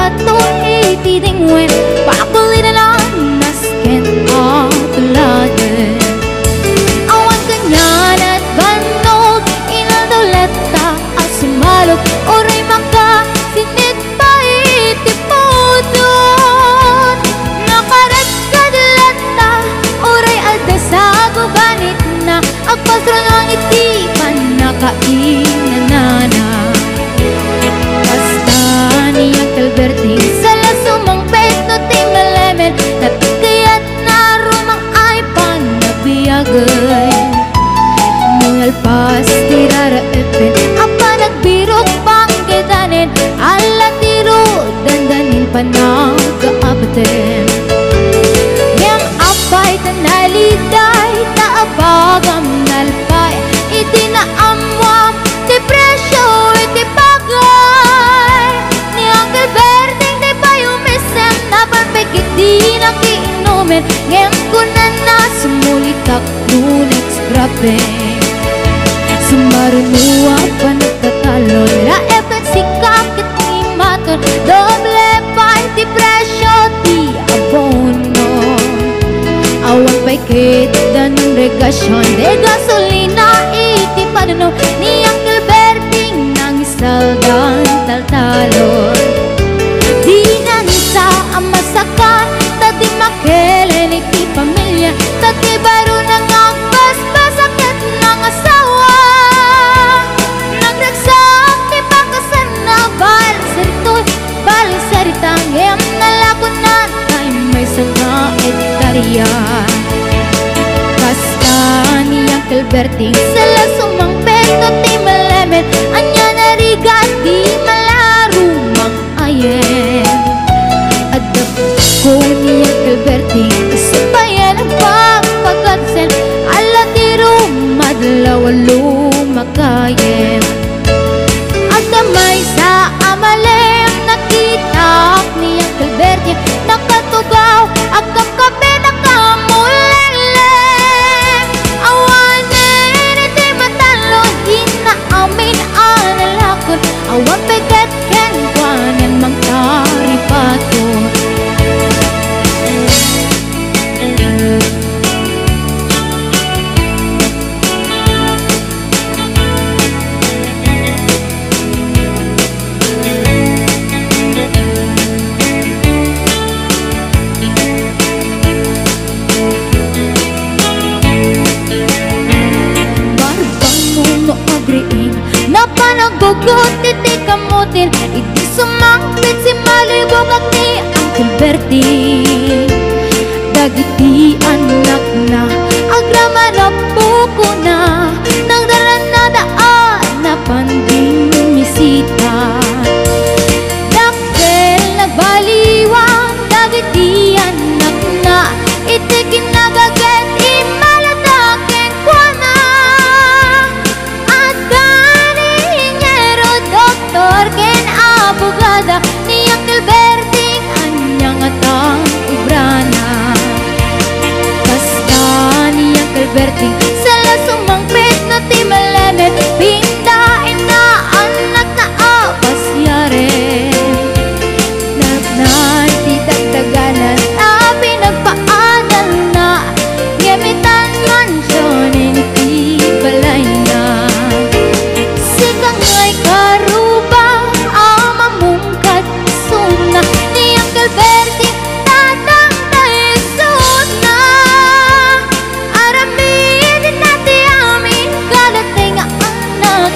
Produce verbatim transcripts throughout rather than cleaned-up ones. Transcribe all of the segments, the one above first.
Ato iti dingwen, pakulidan a nasken a tuladen. Awan kanian a bannog, inaldaw latta a sumalog, uray makasinit pay ti pudno. Nakarekkad latta, uray adda sa gubanitna, agpasrunang iti pannakainanana. Kasta ni Uncle Berting, sala sumangpet no ti malemed, natikayat na rumang ay panabiagen. Nalpas ti raraepen a panagbirok panggedanen, ala ti ru dandanin panagkaabaten. Ngem apay ta naliday ta abagam nalpay iti naammuam ti presio iti bagay. Ni Uncle Berting ti pay umisem, napan pay ket di nakiinumen, ngem kunana sumulitak no next grabe. Sumaruno a panagtatalon, raep ket sika ket ni Maton, doble pay ti presio ti abono. Awan pay ket danum regasion, de gasolina iti panunom ni Uncle Berting nang saldan taltalon. Di na ni sa a masakan, ta di makelen iti pamilia, ta ti barona nga agbasbasa ket nangasawa. Nagragsak ti bakasanna, bale saritoy, bale sarita, ngem nalakonna tay maysa nga ektaria. Kasta ni Uncle Berting, sala sumangpet no ti malemed, ania narigat ti malarumang ayen. Adda ko ni Uncle Berting, isu payen agpagpagarsen, ala ti rumadlaw a lumakayen. Adda maysa a malem, nakitak ni Uncle Berting, nakatugaw, agkapkape, nakamulelleng. Awanen iti matalon, inna amin a nalakon, awan pay ket kenkuanan mangtaripato. Barbangmo no agriing, napan aggugut iti kamutin, idi sumangpet simmalibogak ni Uncle Berting. Dagiti annakna, agraman a pukona, nagdaranada a napan ding misita. Dakkel, nagbaliwan dagiti annakna, iti kinagaget, immalatak kenkuana. Adda ni inhinyero, doktor, ken abogada, ni Uncle Berting, ania ngata ti obrana? Kasta ni Uncle Berting, sala sumangpet no ti malemed, pindaenna annakna a pasiaren. Napnoy ti dagdaganas a pinagpaadalna, ngem itan mansion iti balayna. Sika ngay karubang a mamungkad isuna, ni Uncle Berting, tatang ta isuna. Aramidna ti amin kadatayo nga anak,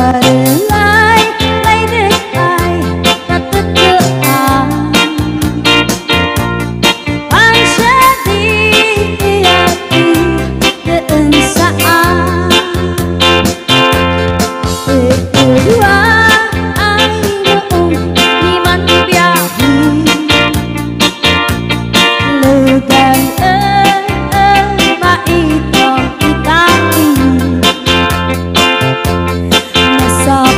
Adelay, may dek ay natettean. Ang siya di iyati deen saan. Itedua ay noong ni man biyahe. Ludan e, e, maitong itati. Nasa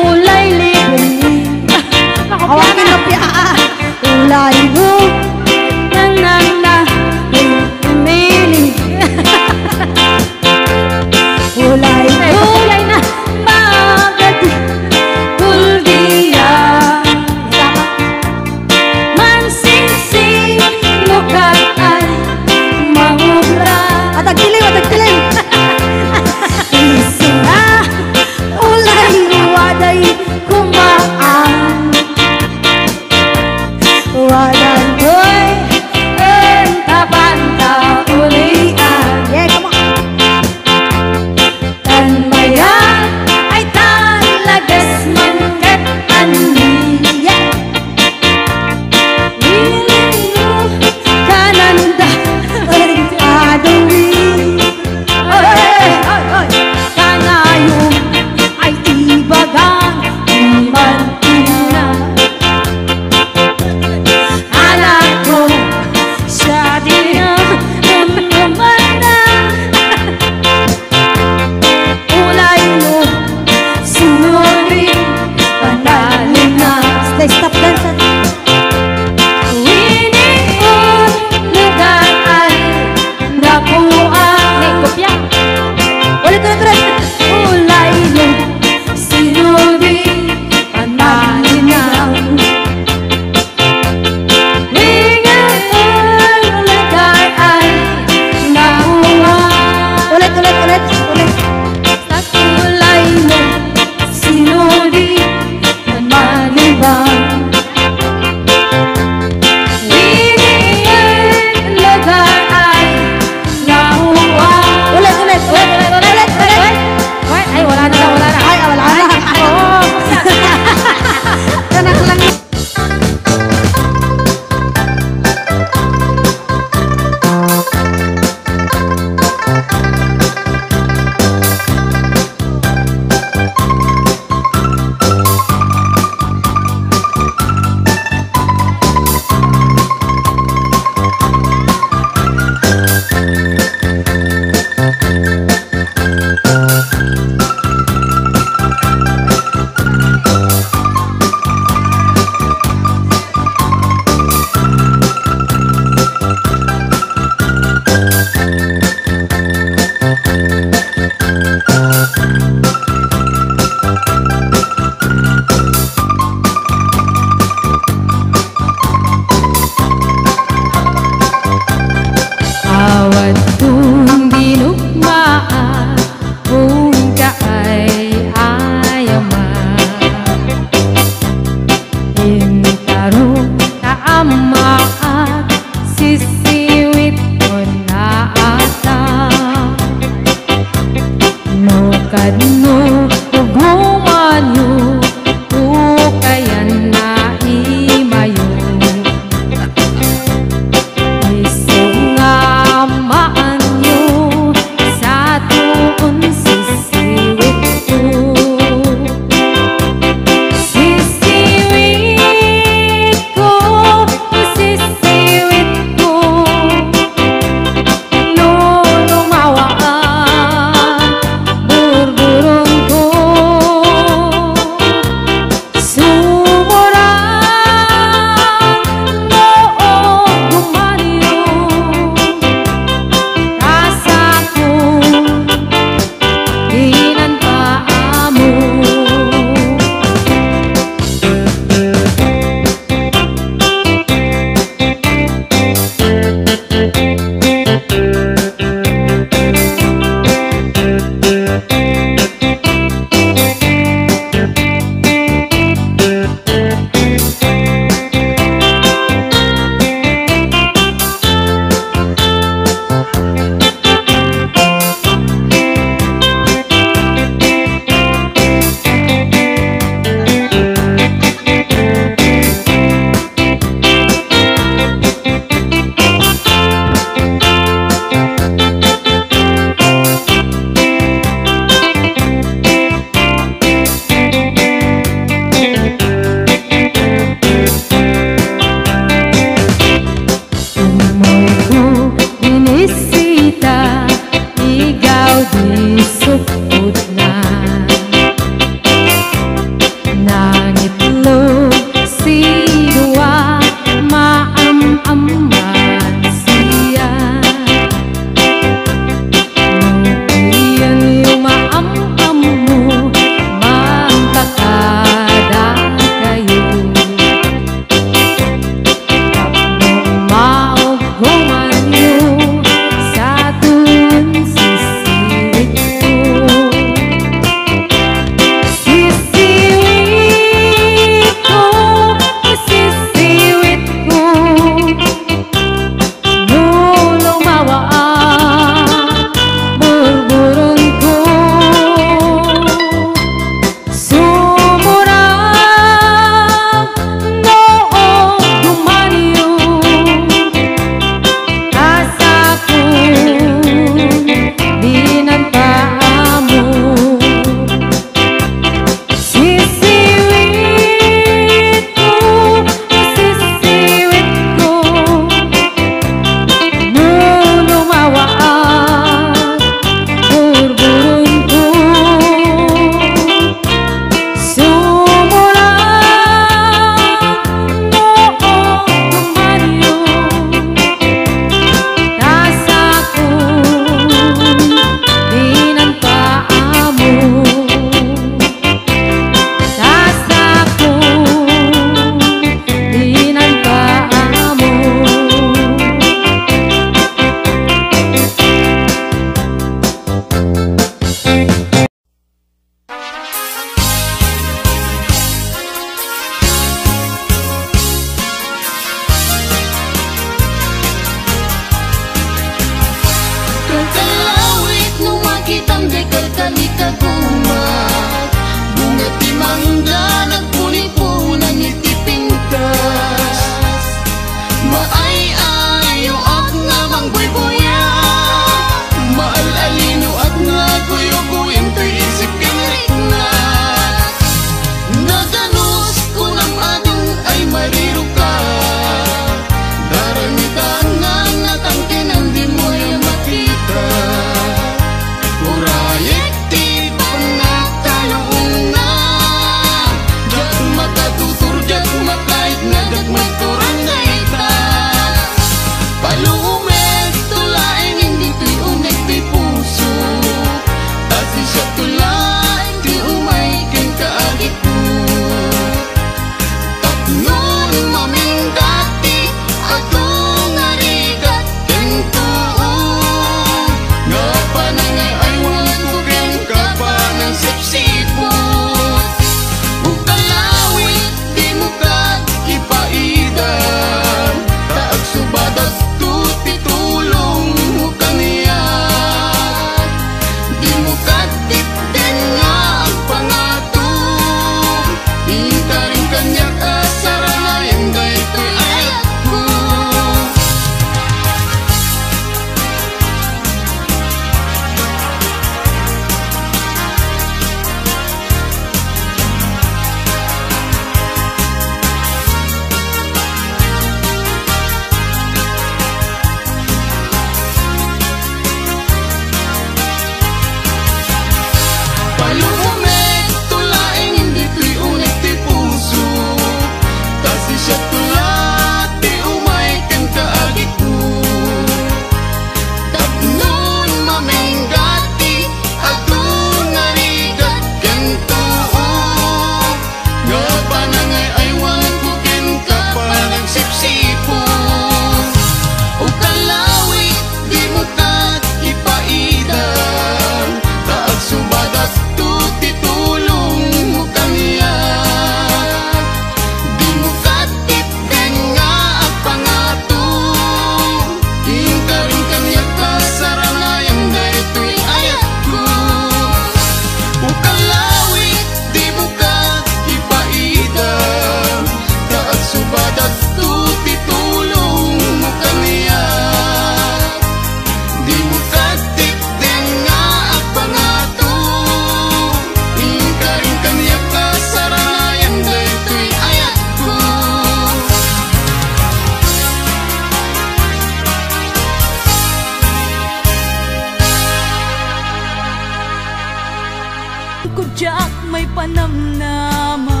Ko diak maipanamnama.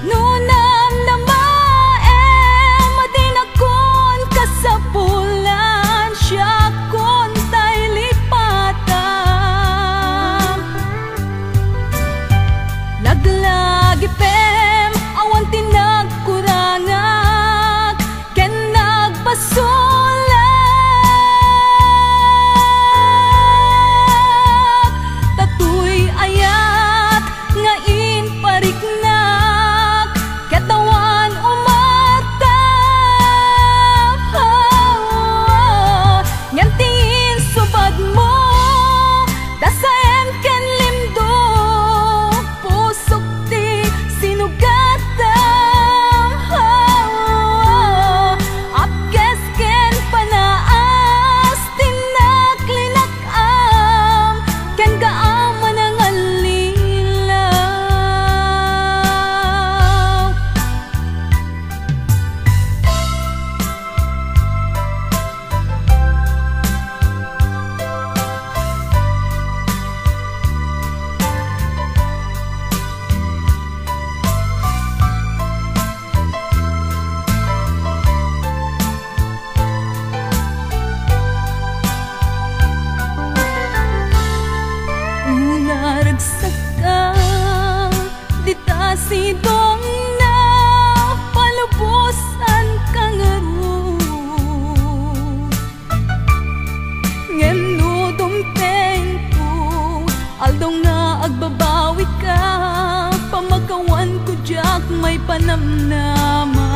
No namnamaem a dinakon kasapulan, siakon tay lipatam. Laglagipem, awan ti nagkurangak ken nagpasulak. Ta tuy ayat nga impariknak, ket awan umartam. Ngem ti insubadmo, dasaem ken limdo, pusok ti sinugatam. Apkes ken panaas ti naklinak-am ken gaam a nangallilaw. Naragsak ka, dita sidongna, palubosan ka ngarud. Ngem no dumtengko, aldaw nga agbabawi ka, pamakawanko diak maipanamnama.